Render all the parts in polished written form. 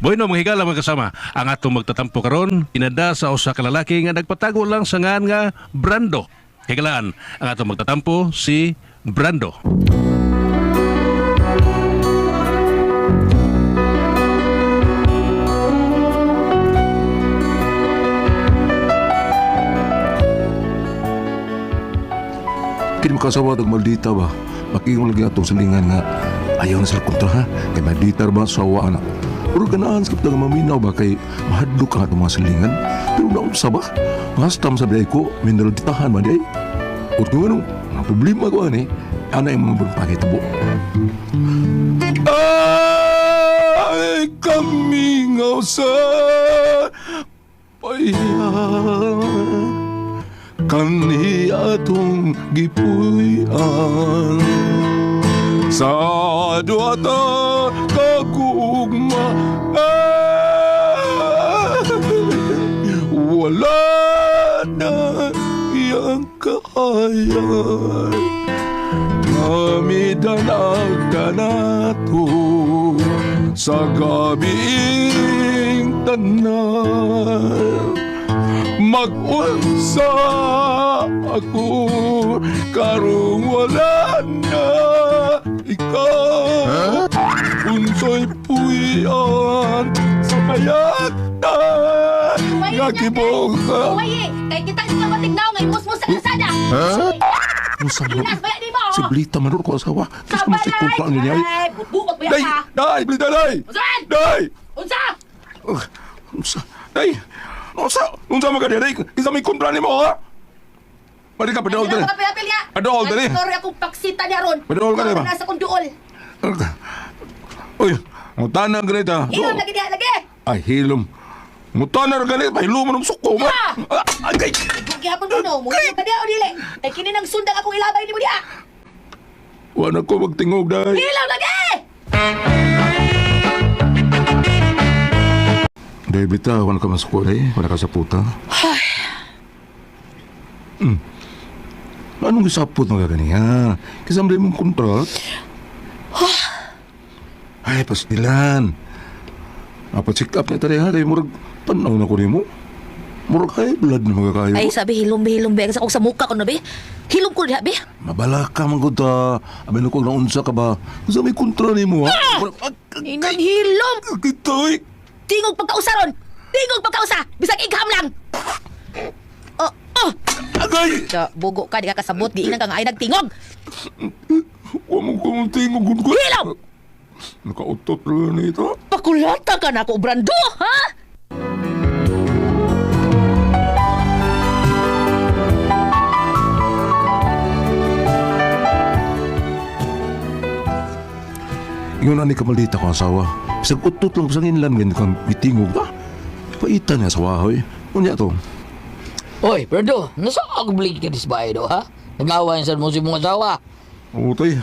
Bueno, mga higala mga kasama, ang atong magtatampo karon inada sa usa ka lalaki nga nagpatago lang sa ngan nga Brando. Higalaan, ang atong magtatampo si Brando. Kini makasawa tag maldita ba? Makingon lagi atong silingan nga ayaw na sila kontra ha. Kay maldita ba sawa ana. Pero ganaan sa kapitang maminaw ba kay mahadlok ang atong mga silingan. Pero naunsa ba? Ngastam sa biyahe ko, minalditahan ba di ay? O kung ano, ang problema ko ani, ana yung mga pagkitabo. Ay, kami nga sa payan kanhi atong gipuy-an sa duwata kagugma wala na iyang kaayan kami danag kanato sa gabiing tanan mag-unsa ako karong wala na ikaw unsay puyan sa kayakta nga gibuka Uwaye, kay kita sa matignaw ngay musmus sa kalsada. Unsa man Pinas baya nimo. si Blita man ko asawa kasi mo si kontra niya Ay, bubuot ba Day! ka? Day! Blita day! Unsa man? Day! Unsa? Unsa? Day! Unsa? Unsa man ka day? Kinsa may kontra nimo ha? Mari ka padol Ay, dali. kapil niya. Padol dali. Sorry akong paksita niya ron. Padol ka, di ba? Nasa kong duol. Uy, mutana ganita. Hilom lagi diha lagi. Ay, hilom. Mutana ra ganit, pahilom ng suko man. Ah! Ah, Ay, Gihapon ko no, mo ka diha o dili. Kay kini nang sundang akong ilabay nimo diha. Wala ko magtingog day. Hilom lagi. Day, Blita, wala ka masuko day. Wala ka sa puta. Anong gisapot nga ganiya? Kasi ang mong kontrat. Ay, pastilan. Apa-check up na tayo ha. Day, murag tanaw na ko nimo. Murag high blood na mga kayo. Ay, sabi hilom be hilom be sa akong sa muka ko no be. Hilom ko diha be. Mabala ka man gud ta. Abi ko naunsa ka ba? Unsa may kontra nimo ha? Murag, ah, Inang hilom. Kitoy. Tingog pagkausa ron. Tingog pagkausa. Bisag igham lang. Oh, oh. Agay. Da, bugo ka, di ka kasabot, giinang ka nga ay nagtingog. Wa mo ko tingog gud ko. Hilom! Nakautot ra nito. Pakulata ka na ako, Brando, ha? Ingon ani kamalita ko asawa. Bisag utot lang bisag inlan ganit kang mitingog ba? Paitan nga asawa hoy. Unya to. Oy, Brando, nasa agublig ka dis bahay do, ha? Nag-awayan sa mo si mong asawa. Oo tay.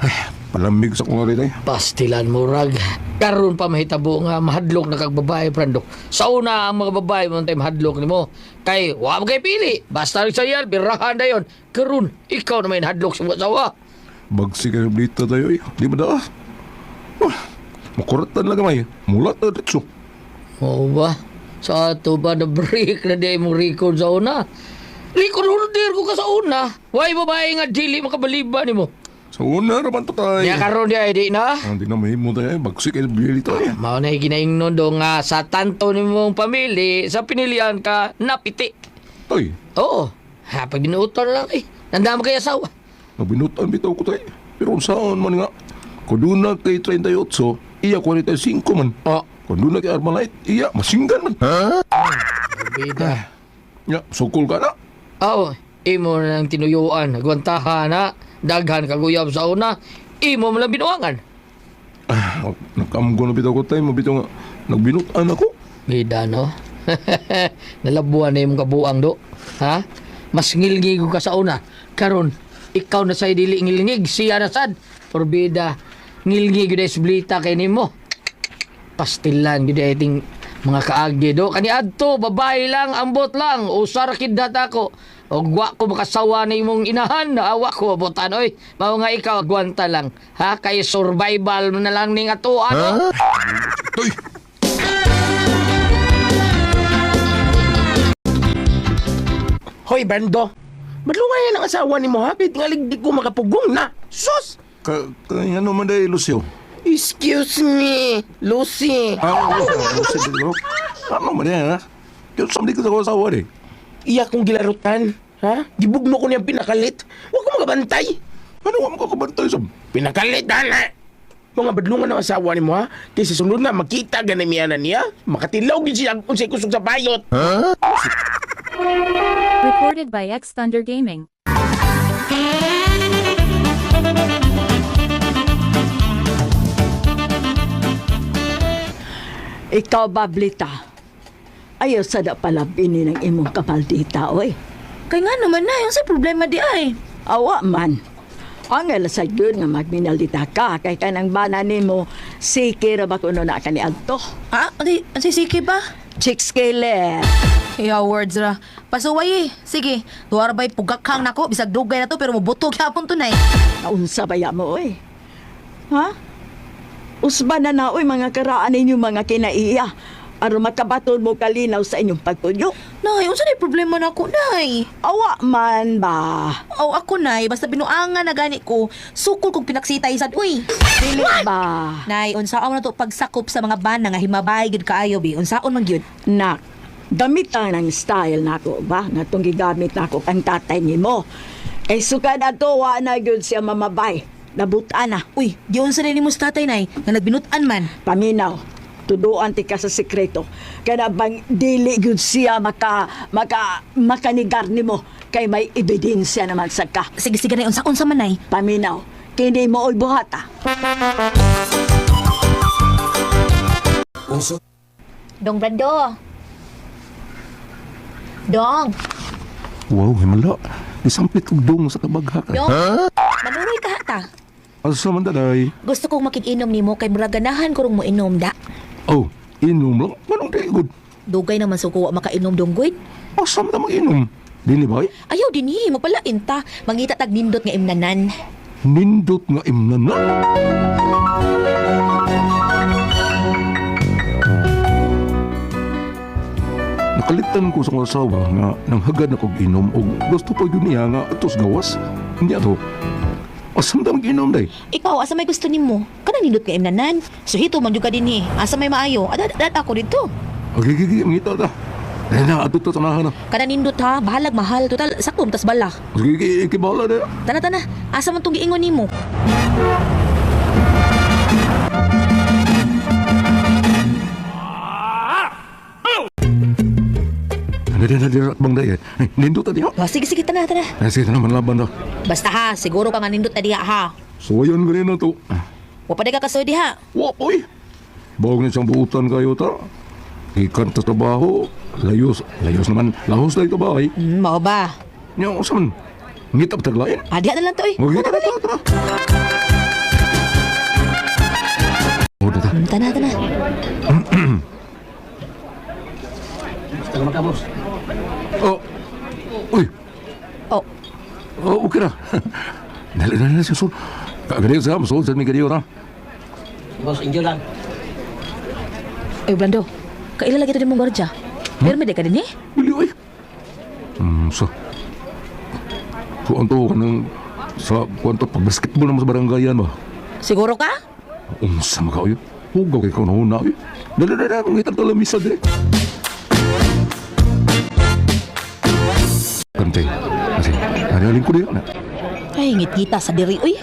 Ay, palamig sa kong tay. Pastilan mo, rag. Karon pa mahitabo nga mahadlok na kag babae, Brando. Sa una, ang mga babae mo tayo mahadlok nimo. Kay, wa mo kay pili. Basta rin sa yan, birahan na yon. Karon, ikaw na may nahadlok sa mong asawa. Bagsi ka balita tayo eh. Di ba da? Oh, makuratan lang gamay. Mulat na ditso. Oo ba? Sa ato ba na break na di mong record sa una? Record holder ko ka sa una. Why babae nga dili makabaliba nimo? Sa una raman to tay. Nya karon di ay di na. Ah, Hindi na mahimo tayo. Bagsi kayo balita eh. Mao na ginaingnon do nga sa tanto nimong pamili sa pinilian ka napiti. Tay, Oo. Ha, pag binuotan lang eh. Nandama kay asawa. nabinutan bitaw ko tay. Pero kung saan man nga, kung doon na kay 38, iya 45 man. Oh, Kung doon na kay Armalite, iya masinggan man. bida. Ya, sukol ka na. Oo, imo na ang tinuyuan, agwantahan na, daghan kaguyab sa una, imo man lang binuangan. Ah, nagkamgo na bitaw ko tay, mabitaw nga, nagbinutan ako. Bida no. Nalabuan na imong kabuang do. Ha? Mas ngilngig ko ka sa una. Karon, ikaw na say dili ngilngig, siya na sad. Por bida, ngilngig gyud ay sublita kay nimo. Pastilan gyud ay ting mga kaagi do. Kani adto babae lang, ambot lang, usar kid data ko. Og wa ko makasawa na imong inahan, awa ko abutan oy. Mao nga ikaw agwanta lang. Ha kay survival mo na lang ning ato ano. Tay, Oy, Brando. Madlungan yan ang asawa ni mo ha? Kahit nga ligdi ko makapugong na. Sus! Ka, ka ano man day, Lucio? Excuse me, Lucy. Ah, oo, Lucio, di ba? Ano man yan, ha? Kaya sa ko sa asawa, di. Iya kong gilarutan. Ha? Gibugno ko niyang pinakalit. Huwag ko magabantay. Ano wa mo kakabantay sa... Pinakalit, ana! Mga badlungan ng asawa ni mo, ha? Kaysa sunod na, makita ganay miya na niya. Makatilaw gid siya kung sa kusog sa bayot. Recorded by X Thunder Gaming. Ikaw, Bablita. Ayaw sa da palabini ng imong kapaldita, oy. Kay nga naman na, yung sa problema di ay. Awa man. Ang sa yun nga magminaldita ka, kay kanang bana nimo, sige ra ba kuno na kani adto? Ha? Ano, ang sisiki ba? Chicks killer. Yeah, words ra. Pasuway eh. Sige, duwara ba'y pugakhang nako, bisag dugay na to, pero mabutog yapon to nay. Naunsa ba ya mo, oy? Ha? Usba na na, oy, mga karaan ninyo mga kinaiya. Aron makabaton mo kalinaw sa inyong pagtuyo. Nay, unsa na problema nako, nay? Awa man ba? Aw, ako, nay, basta binuangan na gani ko, sukol kong pinaksitay sad, uy. Dili ba? Nay, unsaon na to pagsakop sa mga bana nga himabay gid kaayo bi, unsaon man gyud? Nak, gamitan ang style nako ba? Nga itong gigamit nako kang tatay nimo. Kay sukad ato, wa na gyud siya mamabay. Nabutan na. Uy, di unsa na nimo sa tatay, nay, nga nagbinutan man. Paminaw, tuduan ti ka sa sekreto. Kana bang dili gyud siya maka, maka, makanigar nimo kay may ebidensya naman sa ka. Sige, sige, nay, unsaon sa man, nay? Paminaw, kini mo oy buhata. Dong Brando. Dong, Wow, himala. Isampit og dong sa kabaghak. Dong. Manuroy ka ta. Asa man daday? Gusto kong makikinom nimo kay murag ganahan ko rong mo inom da. Oh, inom lang. Manong di good? Dugay naman suko wa makainom donggoy. Asa man ta mag-inom? Dili ba? Ayaw dinhi, magpalain ta. Mangita tag nindot nga imnanan. Nindot nga imnan na. Nakalitan ko sa kong asawa nga nanghagad na kog inom og gusto pa yun niya nga atos gawas. Niya to. Asa man ta mag-inom day? Ikaw, asa may gusto nimo? Kanang nindot nga imnanan. Suhito man jud ka dinhi. Asa may maayo? Adat adat ako dito. Okay, okay, okay, mangita ta. Eh na, ato ta sanahan na. Kanang nindot ha, bahalag mahal. Total sakto tas bala. Sige, okay, okay, bahala na. Tana tana, asa man tong giingon nimo? Dali, dali, dali, bang day. Eh, nindot ta diha. Oh, sige sige tana tana. Eh, sige, tana, manlaban na. Basta ha, siguro ka nga nindot na diha ha. So, ayun, ganyan na to. Wa pa di ka kasoy diha. Wa, oy. Bawag na siyang buutan kayo ta. Ikan ta trabaho. Layos, layos naman. Lahos na ito ba, ay? Mao ba? Nya, unsa man? Ngitap taglain. Ah, diha na lang to oy. Okay, tara, tara, tara. Oh, tara. Tana tana. Oh. Uy, Oh, oh, okay ra. Dali, dali, dali, sul. Kagadiyo sa, sul, sa mi kadiyo ra. Boss, enjoy lang. Ay, Brando, kaila lagi ito din mong gwardiya. Pero may di ka din eh. Bili, oy. So. Kuan to, kanang, sa, kuan to, pag basketball naman sa baranggayan ba? Siguro ka? Unsa man ka, oy. Hugaw kay kauna oy. Dali, dali, dali, ngitap ta lamisa dire. Kante. Kasi, ari ko diya na. Ay, ngit-ngita sa diri, uy.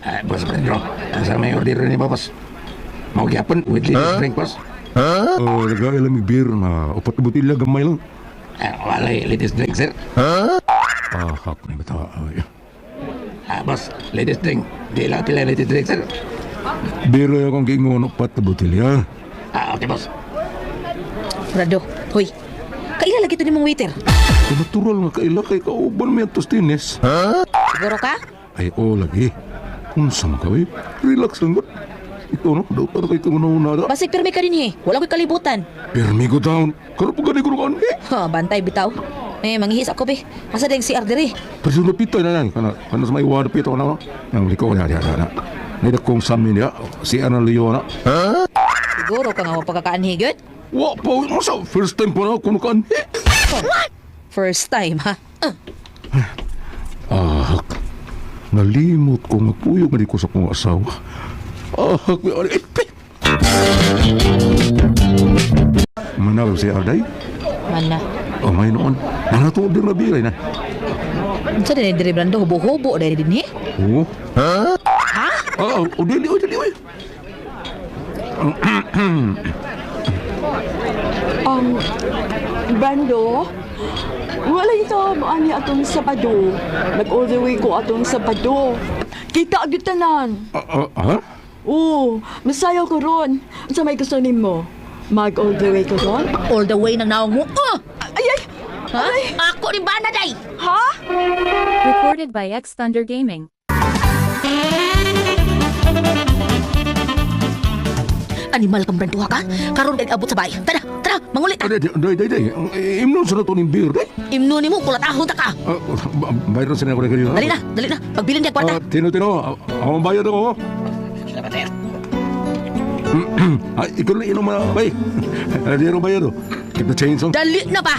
Ah, boss Brando, asa may order ni boss? Mau gyapon with latest drink, boss? Oh, nagay lang beer na. Upat ka botilya gamay lang. Ah, walay latest drink, sir. Ah, hak ni bata. Ay. Ah, boss, latest drink. Di lang pila latest drink, sir. Beer lang akong giingon upat ka botilya. Ah, okay, boss. Brando, hoy. Kaila lagi ito ni mong waiter. Kay natural nga kaila kay kauban mi atos tines. Siguro ka? Ay, oh, lagi. Unsa man ka, oy. Relax lang gud. Ikaw no, daw ta kay kung una da. Basig pirmi ka din eh. Wala ko'y kalibutan. Pirmi ko down. Karon pa gani ko kan. Eh, Ha, bantay bitaw. Eh, manghihis ako be. Asa ding CR diri? Presyo na pito na lang. Kana kana sa may ward pito na. Nang liko na diha na. Nida kong sami niya si ana Leo na. Siguro ka nga mapagkakaanhi, gyud. Wa pa masa first time pa na ako nakaan. First time, ha? Ah, nalimot ko nga puyog nga di ko sa kong asawa. Ah, ay, ay, Manaw si Arday? Mana. Oh, may noon. Nanato din na biray na. Unsa din diri Brando hubo-hubo diri dinhi? Oo. Ha? Ha? Oh, oh, dili, oh, dili, oy. Brando, wala ito mo ani atong Sabado. Nag-all the way ko atong Sabado. Kita agad tanan. Ah, ah, ha? Oo, masayaw ko ron. Unsa may gusto nimo? Mag all the way ko ron? All the way nang naong mo. Oh! Ay, ay! Ha? Ako ni bana day. Ha? Recorded by X Thunder Gaming. Animal kang Brando ha ka? Karon kay abot sa bay. Tara, tara, manguli ta. Ay, day, day, day, day. Imnon sa nato ning beer, day. Imno nimo kulatahon ta ka. Ah, bayron sa na ko kayo. Dali na, dali na. Pagbilin niya kwarta. Ah, tino, tino. Ako ang bayad ako. Ay, ikaw na inom na, bay. Ano yung bayad, oh? Keep the change, oh. Dali na ba?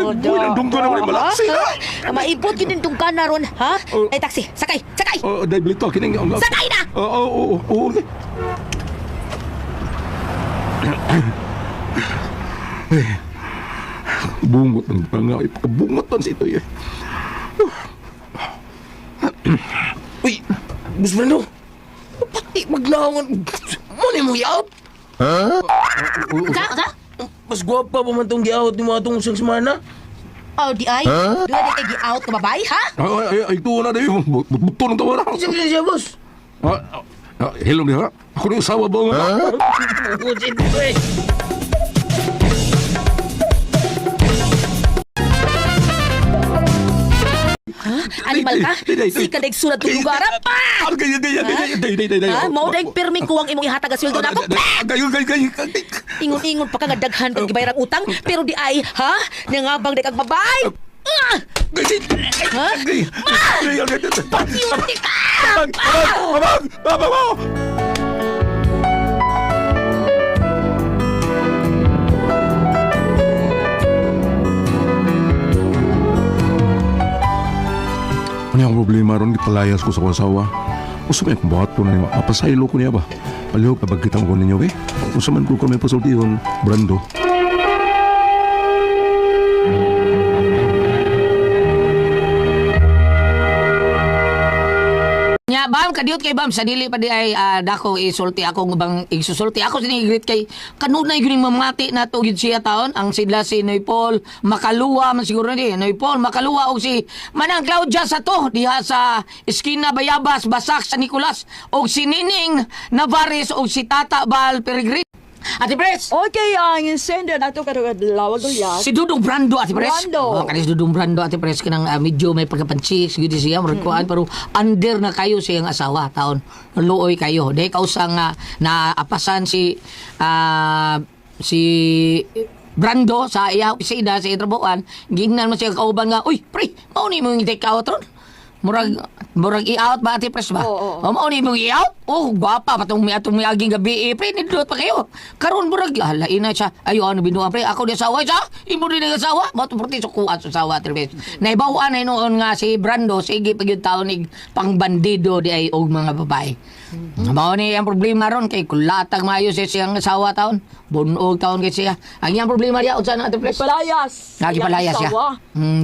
Uy, nandunggo na ko rin malaksi, ha? Maipot yun din tong kana ron, ha? Oh. Ay, taxi, sakay, sakay! Oh, day, blito, kining. Sakay na! Oo, oo, oo, okay. Eh, Bungot ng panga, ipakabungot sa ito, eh. Uy, Boss Brando. Pati maglawangan. Mo ni mo i-out. Ka, ka? Mas gwapa pa man tong gi-out ni mo atong usang semana. Oh, di ay. Duha di kay gi-out ka babay, ha? Ay, ay, ay, ay, ito na, day. Buto ng tawa na. Isa ba siya, boss? Ah, ah, ah, hello niya. Ako na yung asawa ba nga? Bullshit ko eh. Animal ka? Day, day, day. Si ka sulat tong lugar, ha? Pa! Ah, ganyan, ganyan, ganyan. Day, day, day, day. Ha? Mao dayng pirming kuwang imong ihatag ang sweldo nako. Pa! Ganyan, ganyan, ganyan. Ingon-ingon pa ka nga daghan kag gibayarang utang, pero di ay, ha? Nangabang di kag babay. Ah! Ha? Ma! Di ka! Abang! Abang! Abang! Abang! Ano yung problema ron? Gipalayas ko sa kong asawa. Usa may akong buhat ko na niya. Mapasaylo ko niya ba? Palihog, pabagkita ko ninyo, eh. Usa man ko kami pasultihon, Brando. Nya bam kadiyot kay bam sa dili pa di ay dako isulti ako nga bang isusulti ako sinigrit kay kanunay gyud ning mamati nato gyud siya taon ang sidla si Noy Paul Makaluwa man siguro ni Noy Paul Makaluwa og si Manang Claudia sa to diha sa Eskina Bayabas Basak sa Nicolas og si Nining Navares og si Tata Bal Peregrine. Ate Pres! Okay, ang sender nato karong adlaw gulyat. Si Dudong Brando, Ate Pres. Brando. Oh, kani si Dudong Brando, Ate Pres, kanang medyo may pagkapanchik, gyud siya, murag kuan, pero under na kayo sa iyang asawa, taon. Luoy kayo. Dahil kausang naapasan si si Brando sa iya opisina sa itrabuan, gingnan mo siya kauban nga, uy, pre, mao ni mong take out ron. Murag murag i-out ba Ate Pres ba? Oo, oo. Oh, mao ni mong i-out? Oh, gwapa patong mi atong miaging gabi eh, pre, nindot pa kayo. Karon murag hala ina siya. Ayo ano binuha pre, ako di asawa siya. Imo din ang asawa. Mao to porti sukuan sa asawa Ate Pres. Naibawaan na noon nga si Brando sige pag yung taon ig pangbandido di ay og mga babae. Mao ni ang problema ron kay kulatag maayo siya siyang asawa taon. Bunog taon kay siya. Ang iyang problema diya unsa na Ate Pres? Palayas. Nagipalayas siya.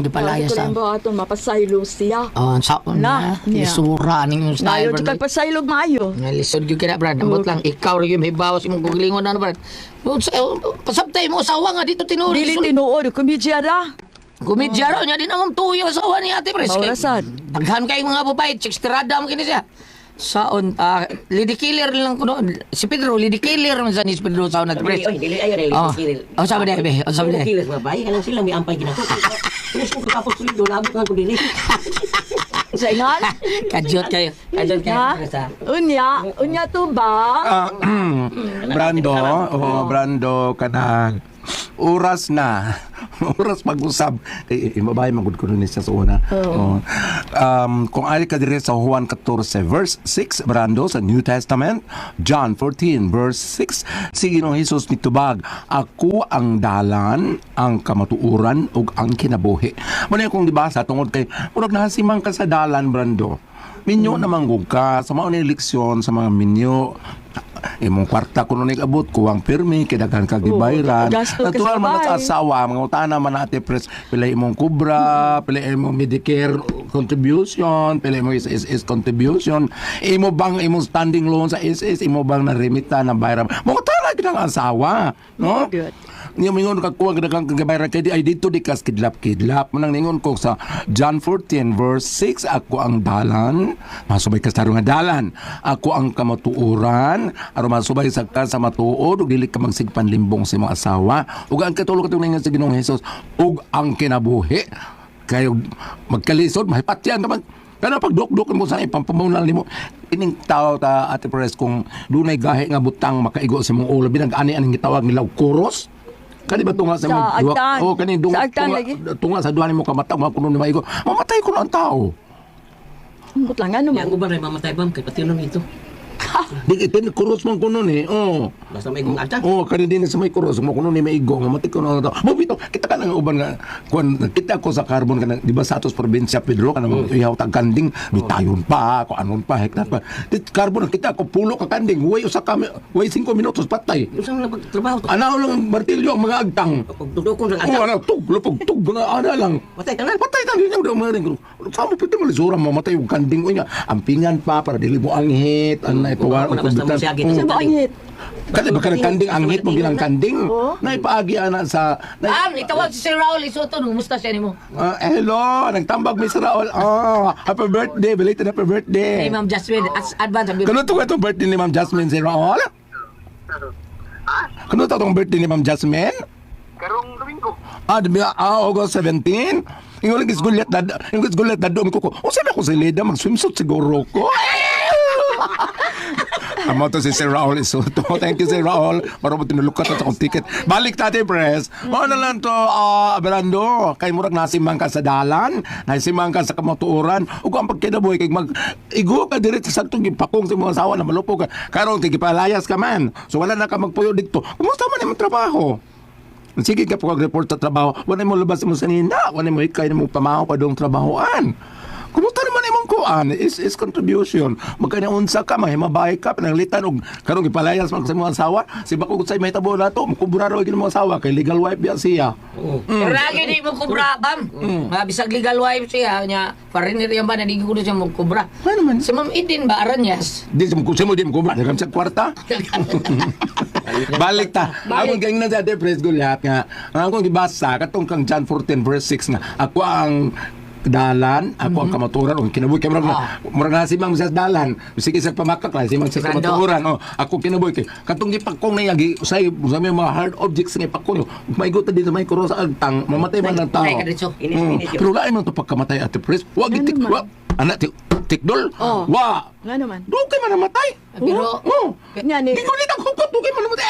Gipalayas siya. siya. Ito atong mapasaylo siya. Oh, ang saon Na, na. niya. Lisura ning yung style. Nayo Brad. kag pasaylog maayo. Nga lisod gyud kina Brad. Ambot lang ikaw ra gyud may bawas imong gugilingon na Brad. Pasabtay mo asawa nga dito tinuod. Dili tinuod komedya ra. Komedya raw niya din ang tuyo asawa ni Ate Pres. Mao ra sad. Daghan kay mga babae, chicks tirada mo kini siya. Saon lady killer lang kuno si Pedro lady killer man sa ni si Pedro saon Ate Pres. Dili, oy, dili ayo dili Oh. killer. Oh, sabi na, be. Oh, sabi na. Dili killer mga bay, kanang sila may ampay ginako. Terus kung kapos sulido labot nga ko dili. Sa ingan? Kadyot kayo. Kadyot kayo. Ha? Pres, ah. Unya, unya to ba? Ah, Brando, oh, Brando kanang oras na. Oras pag-usab. Kay imabay man gud kuno ni siya sa una. Oo. Kung ari ka dire sa Juan 14 verse 6, Brando, sa New Testament, John 14 verse 6, si Ginoong Hesus nitubag, "Ako ang dalan, ang kamatuoran ug ang kinabuhi." Mao na akong gibasa tungod kay murag nasimang ka sa dalan, Brando. Minyo naman gud ka sa mao ni leksyon sa mga minyo, imong kwarta kuno ni abot kuwang pirmi kay daghan ka gibayran. Gasto ka sa Natural man bahay. sa asawa, mga utana man ate pres, pila imong kubra, pila imong Medicare contribution, pila imong SSS contribution, imo bang imong standing loan sa SS, imo bang naremita na bayaran? Mga utana gid ang asawa, no? Good. Niya mingon ka kuwang daghang kagabayran kay di ay dito di kas kidlap-kidlap. Manang ningon ko sa John 14 verse 6, "Ako ang dalan, masubay ka sa nga dalan. Ako ang kamatuoran, aron masubay sa ka sa matuod ug dili ka magsigpanlimbong sa imong asawa." Ug ang katulo katong ningon sa Ginoong Hesus, ug ang kinabuhi. Kayo magkalisod, mahipatyan ka man. Kana pag duk-duk mo sa ipampamunan nimo ining tao ta, Ate Perez, kung dunay gahi nga butang makaigo sa imong ulo, binag ani aning gitawag nila og kuros. Kani ba tunga sa Sa imong duha? agtan. Oh, kani Sa agtan tunga, lagi. tunga sa duha nimo ka mata, mga kuno ni maigo. Mamatay kuno ang tao. Ambot lang ano Yang man. uban ray mamatay bam kay pati nun ito. Di ito ni kuros man kuno ni. Oh. Basta may gong agtan. Oh, kani din sa may kuros mo kuno ni maigo, mamatay kuno ang tao. Mo bitaw kita ka nang uban nga kuan kita ko sa carbon kana, di ba sa atos probinsya Pedro kana ihaw tag kanding bitayon pa ko anon pa hektar pa. Di carbon kita ko pulo ka kanding, way usa ka way 5 minutos patay. Unsa man trabaho to? Ana lang martilyo ang mga agtang. Pag dudukon sa Oh, agtan. ana tug lupog tug na ana lang. Patay tanan. Patay tanan yung daw mga. Sa mo pwede mo lisura mo matay yung kanding unya. Ampingan pa para dili mo anghit ang naipawa Wala, basta mo siyagit Sa sa ba ang hit? Kasi baka nagkanding anghit mo bilang kanding. Oo. Naipaagi ana sa na, Ma'am, itawag si Sir Raul Isoto. Kumusta siya nimo? Ah, hello, nagtambag mi Sir Raul. Oh, happy birthday, belated happy birthday. Hey, Ma'am Jasmine, as advance happy Kano to itong birthday ni Ma'am Jasmine, Sir Raul? Kano to itong birthday ni Ma'am Jasmine? Karong Domingo. Ah, di ba, August 17? Ingon lang isgulyat na, ingon isgulyat na doon ko ko. Unsa na ko si Leda, mag-swimsuit siguro ko. Amo to si Sir Raul Isuto. Thank you, Sir Raul. Para mo tinulukat at akong ticket. Balik natin, press. Mao na lang to, Aberando. Kay murag nasimang ka sa dalan, nasimang ka sa kamatuoran, ug ang pagkinabuhi kay mag igo ka diri sa sagtong gipakong sa imong asawa na malupog ka. Karon kay gipalayas ka man. So wala na ka magpuyo didto. Kumusta man imong trabaho? Sige ka po report sa trabaho, wala mo labas mo sa nina, wala mo hikay mo pamaho pa dong trabahoan. Kumusta naman imong kuan? Is contribution. Magkanaunsa ka, mahimabay ka, pananglitan og karong gipalayas man sa imong asawa, si bako say mahitabo na to, mukubra raw gyud imong asawa kay legal wife biya siya. Pero lagi di mo kubra, bam. Bisag legal wife siya, nya, foreigner yan ba, nadigin ko na siya mo kubra. Ano man? Si Ma'am Eden ba, Aranyas? Di sa mo di mo kubra, daghan siya kwarta. Balik ta. Akong gangnan sa Ate Pres Gulyat nga, ang akong gibasa katong kang John 14 verse 6 nga, "Ako ang dalan, ako ang kamaturan ug kinabuhi." Kay murag murag nasimang sa dalan, sige sa pamakak lang, simang sa Brando. kamatuoran. Oh, ako kinabuhi kay katong gipakong na yagi usay usay may mga hard objects nga ipakong. Maigot ta dito may kuro sa agtang, mamatay man ang tao. Ay, kaditso. Inis, inis yun. Pero lain man to pagkamatay, Ate Pres. Wa gitik Ano man? wa ana tikdol. Oh. Wa. Nga naman. Doon kay man namatay. Pero- Oh. Nga ni. Di ko ulit ang hukot, doon kay man namatay.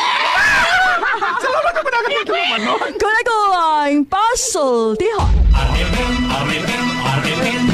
Salamat ako na man, no? Kuna ko ang pasultihan. RMN, RMN, RMN.